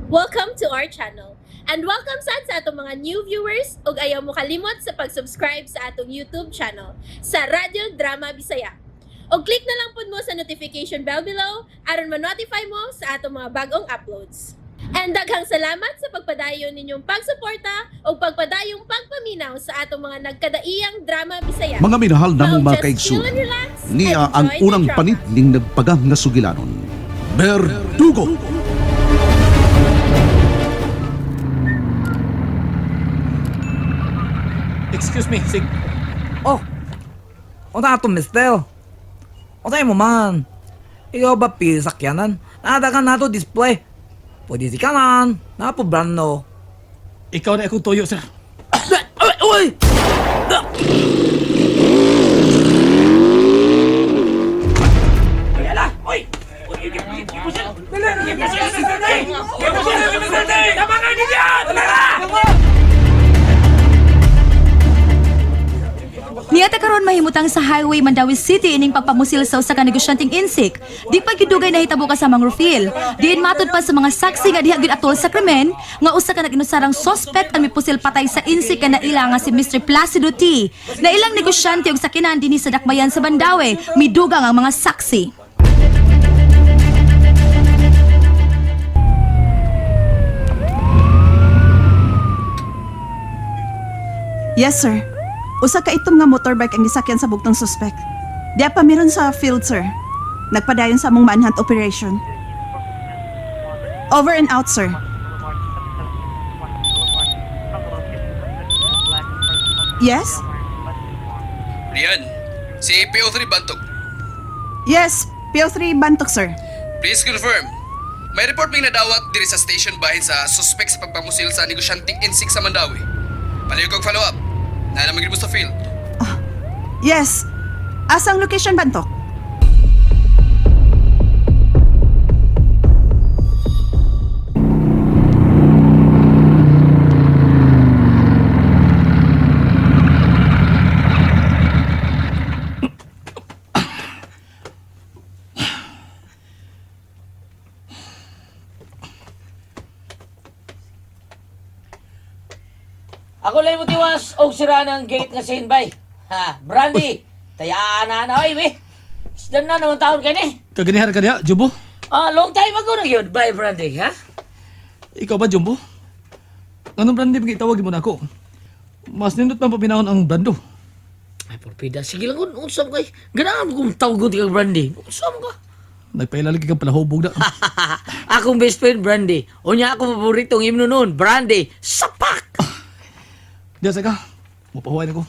Welcome to our channel. And welcome sad sa atong mga new viewers ug ayaw mo kalimot sa pag-subscribe sa atong YouTube channel sa Radyo Drama Bisaya. Og click na lang pud mo sa notification bell below aron ma-notify mo sa atong mga bagong uploads. And daghang salamat sa pagpadayon ninyong pagsuporta ug pagpadayong pagpaminaw sa atong mga nagkadaiyang drama Bisaya. Mga minahal namong Now mga just kaigsuonan, chill and relax and niya ang enjoy the unang drama. panit ning nagpagam nga sugilanon. Berdugo! Excuse me, sig. Oh! Unsa ato, mister? Unsa mo man? Ikaw ba pili sakyanan? Nadagan nato display. Pwede si kanan. Napo brando. Ikaw na akong toyo, sir. Uy! Uy! Niya karon mahimutang sa highway Mandawi City ining pagpamusil sa usa ka negosyanteng insik. Di pa gyud dugay nahitabo kasamang Rufil. Diin matud pa sa mga saksi nga diha gyud atol sa krimen nga usa ka nag-inusarang suspect ang mipusil patay sa insik nga naila nga si Mr. Placido T. Nailang negosyante og sakinan dinhi sa dakbayan sa Mandawi, midugang ang mga saksi. Yes, sir. Usa ka itom nga motorbike ang gisakyan sa bugtong suspect. Diya pa meron sa field, sir. Nagpadayon sa among manhunt operation. Over and out, sir. Yes? Rian, si PO3 Bantog. Yes, PO3 Bantok, sir. Please confirm. May report may nadawat diri sa station bahin sa suspect sa pagpamusil sa negosyanteng N6 sa Mandawi. Palayo kog follow up. Na naman sa field. Yes. Asang location, Bantok? Ako lang mo tiwas og sira ng gate nga sinbay. Ha, Brandy. Tayaan na na oy, we. Isdan na naman taon kani. Kaganihar ka diha, Jumbo. Ah, long time ago na yun. Bye, Brandy, ha? Ikaw ba, Jumbo? Anong brandy ba itawag mo na ako? Mas nindot man paminahon ang brando. Ay, porpida. Sige lang kun unsa mo kay. Ganahan mo kung tawgon ka Brandy. Unsa mo ka? Nagpailala kang palahubog na. Akong best friend Brandy. Unya ako paboritong himno noon, Brandy. Sapak. Diya, sa ka. Mapahuway na ko.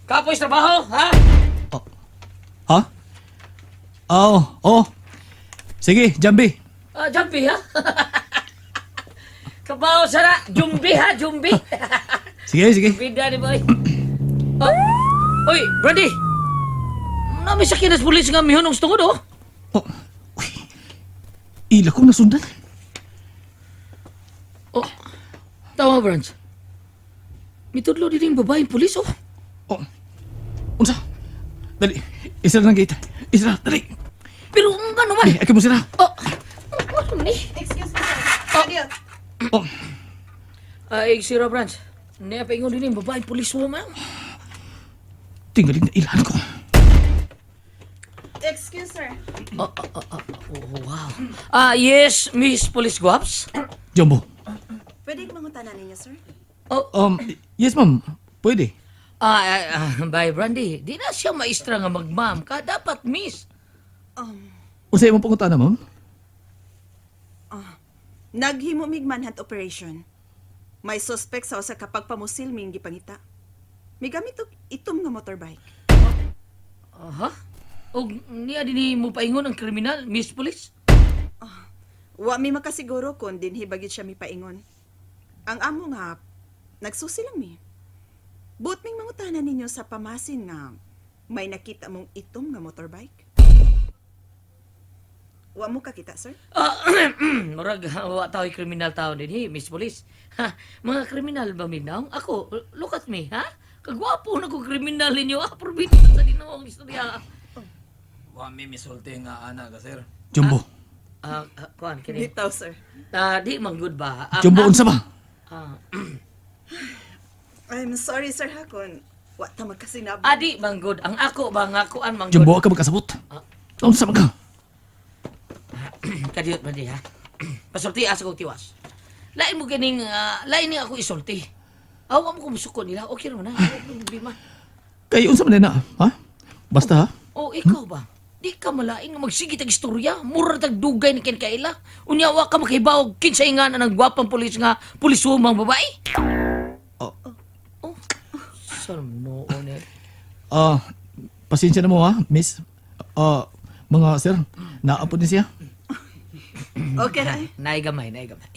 Kapoy sa trabaho, ha? Oh. Ha? Oo, oh, oh. Sige, Jambi. Ah, Jumpy, ha? Kabaho sara, Jumbi ha, Jumbi. Sige, sige. Bida ni boy. Oh. Oy, Brandy. Nami sa kinas pulis nga mihon og tungod oh. Oh. Uy. Ila kong nasundan. Oh. Tawa, Branch. Mitudlo din yung babaeng pulis oh. Oh. Unsa? Dali. Isra ng gate. Isra, dali. Pero ano man? Ay, akin mo sila. Oh. Ano ni? Excuse me, sir. Oh. Ay, sira, Branch. Niya pa ingon din yung babaeng pulis woman. Tingaling na ilhan ko. Excuse, sir. Oh, oh, oh, oh, oh, wow. Ah, yes, Miss Police Guaps. Jumbo. Pwede mangutana ninyo, sir? Oh, Yes, ma'am. Pwede. ah, ah, ah, bye, Brandy. Di na siya maestra nga magma'am ka. Dapat, miss. Unsa imong pangutana, ma'am? Naghimo mig manhunt operation. May suspect sa usa ka pagpamusil ming gipangita. Migamit og itom nga motorbike. Aha. Og niya din mo paingon ang kriminal, Miss Police? Wa mi makasiguro kon dinhi bagid siya mipaingon. Ang amo nga nagsusi lang mi. Buot ming mangutana ninyo sa pamasin nga may nakita mong itom nga motorbike. Wa mo kakita, sir? Ah, murag wa tao'y kriminal tao din, hi, Miss Police. Ha, mga kriminal ba minang? Ako, look at me, ha? Kagwapo na ko kriminal ninyo. Ah, probinsya sa dinoong istorya. Wa mi misulti nga ana ka sir. Jumbo. Kuan kini. Bitaw, sir. Di man good ba? Jumbo, unsa ba? I'm sorry, sir, ha, kung wa ta magkasinabot. Di man good. Ang ako ba nga kuan man good. Jumbo, ka magkasabot. Unsa man ka? Kadiyot man di ha. Pasulti asa kong tiwas. Lain mo ganing lain ni ako isulti. Aw, mo ko musuko nila. Okay naman ha. Wala problema. Kay unsa man na, ha? Basta ha? Oh, ikaw ba? Di ka malain nga magsige tag istorya. Mura tag dugay ni kinkaila. Unya wa ka makahibaw kinsay nga na ng gwapang pulis nga pulisumang babae. Oh. Oh. Saan mo eh? Pasensya na mo ha, miss. Mga sir, naapod ni siya. Okay ra eh. Naay gamay, naay gamay.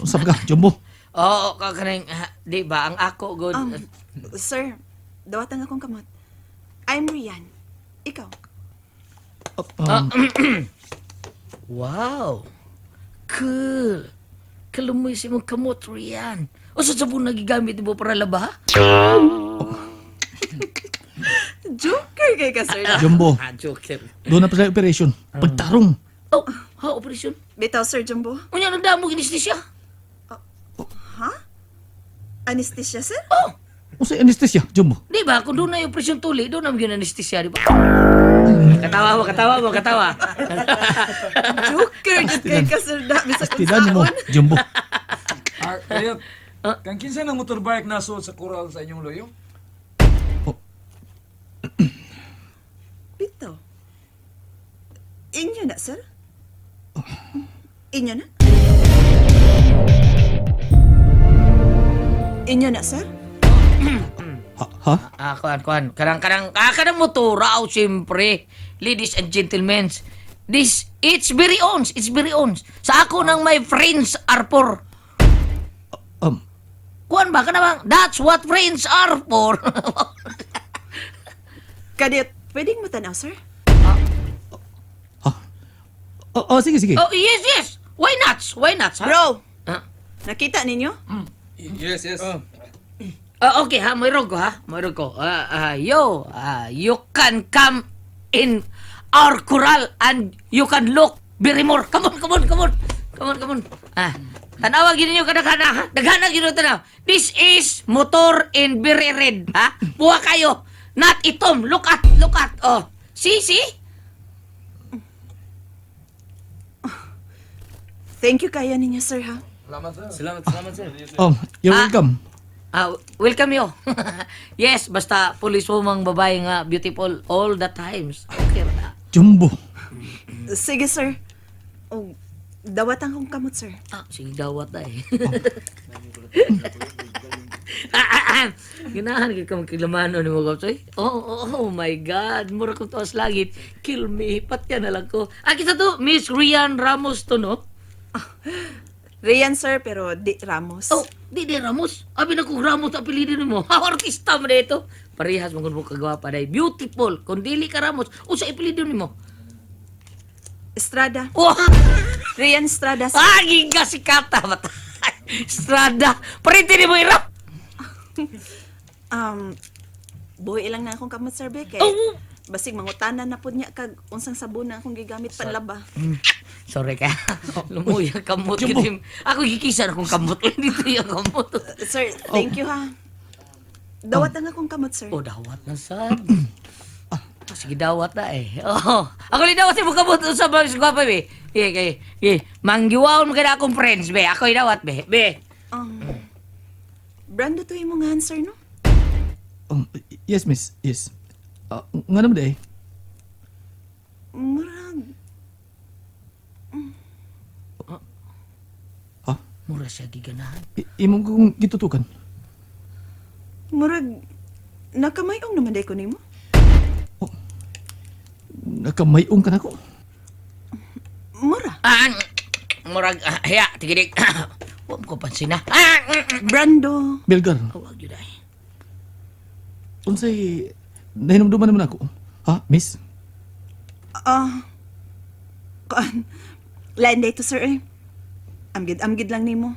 Unsa ba ka, Jumbo? Oo, ka kanang di ba ang ako good. Sir, dawatan akong kamot. I'm Rian. Ikaw. Wow. Cool. Kalumoy si mong kamot riyan. O sa sabon na gigamit mo para laba? Joker kay ka, sir. Jumbo, Joker. doon na pa sa operation. Pagtarong. Oh, ha, operasyon. Bitaw, Sir Jumbo. Unya, nagdamo ginistisya. Ha? Anesthesia, sir? Oh, Unsa anesthesia, Jumbo? di ba? Kung doon na yung operasyon tuli, doon na yung anesthesia, di ba? Katawa mo, katawa mo, katawa. Joker jud kay ka, sir. Da, bisag Tilan mo, unsaon. Jumbo. Kaya, kang kinsa ng motorbike nasuot sa kural sa inyong loyo? Bitaw. Inyo na, sir? Inyo na? Inyo na, sir? Ha? Ha? Kuan, kuan. Karang, karang, karang motora, oh, siyempre. Ladies and gentlemen, this, it's very owns, it's very owns. Sa ako ng my friends are for. Kuan ba, kana bang, that's what friends are for. Kadiyot, pwedeng mo tanaw, sir? Ha? Oh, sige, sige. Oh, yes. Why not? Why not, ha? Bro, Ah. nakita ninyo? Yes, yes. Okay ha, mayroon ko ha. Mayroon ko. Yo, you can come in our corral and you can look very more. Come on, come on, come on. Come on, come on. Tanawa gid ninyo kadaghan ha. Daghana gid tanaw. This is motor in very red, ha? Buwa kayo. Not itom. Look at, look at. Oh. See, see? Thank you kaya ninyo, sir, ha? Salamat, salamat, sir. You're welcome. Welcome yo. Yes, basta police woman babae nga beautiful all the times. Okay ra. Jumbo. Sige, sir. Oh, dawatan kong kamot, sir. Sige dawat na eh. Ganahan kay ka magkilamano ni mo Gopsoy. Oh, my God, mura kong tuwas langit. Kill me, patya na lang ko. Kita to, Miss Rian Ramos to, no? Rian, sir, pero di Ramos. Oh, di Ramos. Abi na kong Ramos apelyido nimo. Ha, artista mo na ito. Parehas mo kung kagawa pa dahil. Beautiful. Kung dili ka Ramos, usa apelyido nimo. Estrada. Oh, Rian Estrada, sir. giga si Kata. Mata. Estrada. Parente ni mo irap. Buhi lang na akong kamot, sir, be, kay Oh. basig mangutanan na pud niya kag unsang sabon na akong gigamit panlaba. Sorry ka. Lumuya kamot. Jumbo. Kitim. Ako gikisan akong kamot. Dito yung kamot. Sir, thank you ha. Dawat ang akong kamot, sir. Oh, dawat na sad. Sige, dawat na eh. Oh, ako ni dawat mo kamot sa mga gwapa be. Ye, kay, ye. Manggiwaon mo kay akong friends be. Ako dawat be. Be. Brando to imong ngahan, sir, no? Yes, miss. Yes. Nga naman eh. Murag Ha? Mura siya giganahan. Imong kong gitutukan. Murag nakamayong naman day ko nimo. Nakamayong ka na ko. Mura. Murag, hiya, tigidig. Huwag mo ko pansin ha. Brando. Belgar, Huwag yun ay. unsay nahinumduman naman ako. Ha, miss? Kuan. Lain day to, sir, eh. Amgid amgid lang nimo.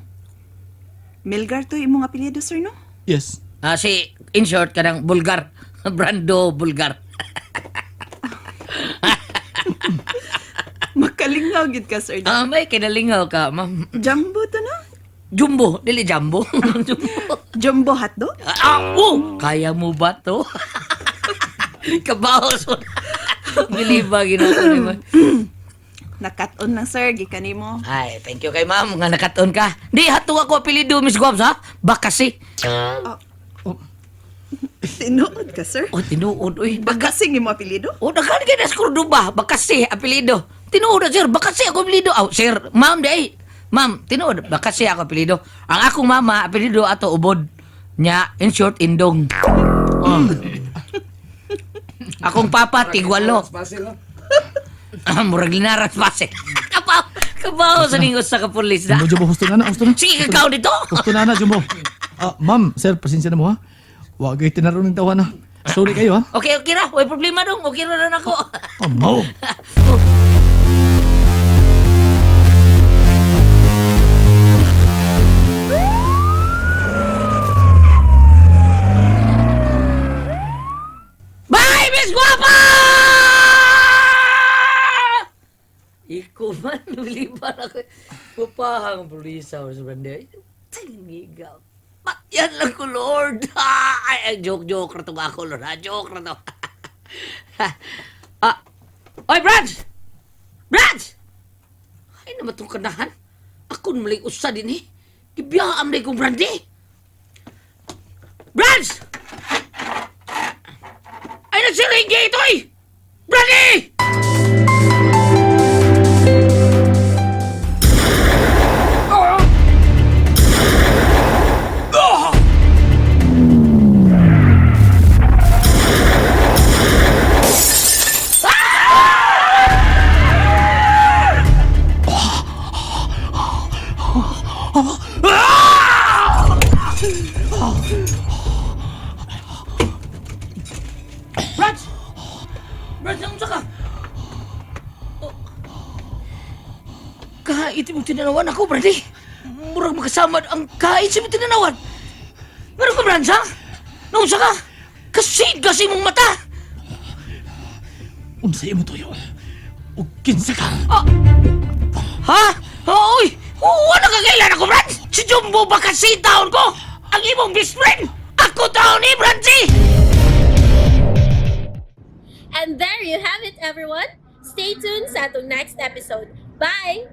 Milgar to imong apelyido, sir, no? Yes. Si, in short, kanang Bulgar. Brando Bulgar. Maka Kalingaw gid ka, sir. Ah, may kinalingaw ka, ma'am. Jumbo to no? Jumbo, dili jumbo. Jumbo. Jumbo hotdog? Ah, oh! Kaya mo ba to? Kabaho so. Biliba ginako ni ma'am. Nakat-on lang, sir. Gikan nimo. Ay, thank you kay ma'am nga nakaton ka. Di hato ako apelyido Miss Guabs ha. Bakasi. Tinuod ka, sir. Oh, tinuod oy. Baga. Bakasing imo apelyido? Oh, daghan kay nas Cordoba, Bakasi apelyido. Tinuod na, sir, Bakasi ako apelyido. Aw, sir, ma'am di ay. Ma'am, tinuod Bakasi ako apelyido. Ang akong mama apelyido ato ubod. Nya, in short, Indong. Oh. Akong papa tigwalo. Basil, ha? Ah, murag linaras pase. Kabaw, kabaw sa ningos sa kapulis na. Jumbo, Jumbo, husto na na, husto na. Sige, kakaw dito. Husto na na, Jumbo. Ah, ma'am, sir, pasensya na mo ha. Wa gay tinaron ng tawa na. Sorry kayo ha. Okay, okay ra. Way problema dong. Okay ra na nako. Oh, mo. Bye, Miss Guapa! Iko man, naliban ako. Pupahang pulisa sa banda. Tingiga. Yan lang ko, Lord. Ay, ay, joke, joke na to ako, Lord. Ah, joke na to. Ah, oy, Brad! Brad! Ay, naman itong kanahan. Ako na usa din eh. Gibiyaam na kong brandy. Brad! Ay, nagsiringge ito eh! Brandy! Brad! Brad, naunsa ka? Oh. Kahit mo tinanawan ako, Brandy. Murag makasama ang kahit sa mo tinanawan. Meron ka, Brad, ha? Naunsa ka? Kasi, kasi mong mata! Unsay mo tuyo? Ug kinsa ka? Ha? Oy! Wala ka kailan ako, Brad! Si Jumbo ba kasi taon ko? Ang imong best friend! Ako taon ni Brandy! And there you have it, everyone. Stay tuned sa atong next episode. Bye!